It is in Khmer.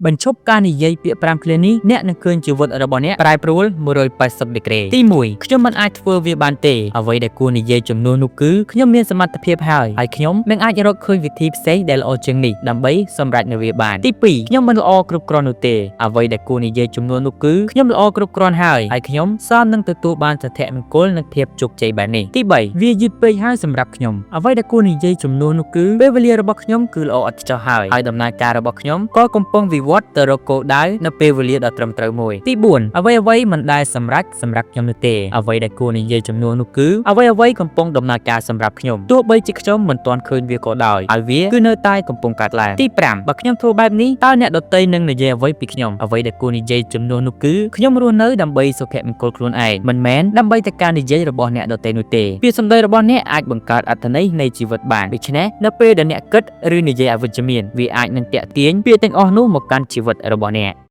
បញ្ឈប់ការនិយាយពាក្យ5ឃ្លានេះអ្នកនឹងឃើញជីវិតរបស់អ្នកប្រែប្រួល180ដឺក្រេទី1ខ្ញុំមិនអាចធ្វើវាបានទេអ្វីដែលគួរនិយាយជំនួសនោះគឺខ្ញុំមានសមត្ថភាពហើយហើយខ្ញុំនឹងអាចរកឃើញវិធីផ្សេងដែលល្អជាងនេះដើម្បីសម្រេចនៅវាបានទី2ខ្ញុំមិនល្អគ្រប់គ្រាន់នោះទេអ្វីដែលគួរនិយាយជំនួសនោះគឺខ្ញុំល្អគ្រប់គ្រាន់ហើយហើយខ្ញុំសមនឹងទទួលបានសុភមង្គលនិងភាពជោគជ័យបែបនេះទី3វាយឺតពេកហើយសម្រាប់ខ្ញុំអ្វីដែលគួរនិយាយជំនួសនោះគឺពេលវេលារបស់ខ្ញុំគឺល្អឥតខ្ចោះហើយហើយដំណើរការរបស់ខ្ញុំក៏កំពុងវិវត្តទៅរកគោលដៅនៅពេលវេលាដ៏ត្រឹមត្រូវមួយទី4អ្វីអ្វីមិនដែលសម្រេចសម្រាប់ខ្ញុំនោះទេអ្វីដែលគួរនិយាយជំនួសនោះគឺអ្វីអ្វីកំពុងដំណើរការសម្រាប់ខ្ញុំទោះបីជាខ្ញុំមិនទាន់ឃើញវាក៏ដោយហើយវាគឺនៅតែកំពុងកើតឡើងទី5បើខ្ញុំធ្វើបែបនេះតើអ្នកដទៃនឹងនិយាយអ្វីពីខ្ញុំអ្វីដែលគួរនិយាយជំនួសនោះគឺខ្ញុំរស់នៅដើម្បីសុភមង្គលខ្លួនឯងមិនមែនដើម្បីតែការនិយាយរបស់អ្នកដទៃនោះទេពាក្យសម្ដីរបស់អ្នកអាចបង្កើតអត្ថន័យនៃជីវិតបានដូច្នេះនៅពេលដែលអ្នកគិតឬនិយាយអវិជ្ជមានវាអាចនឹងទាក់ទាញពាក្យទាំងអស់នោះមកកាន់ជីវិតរបស់អ្នក។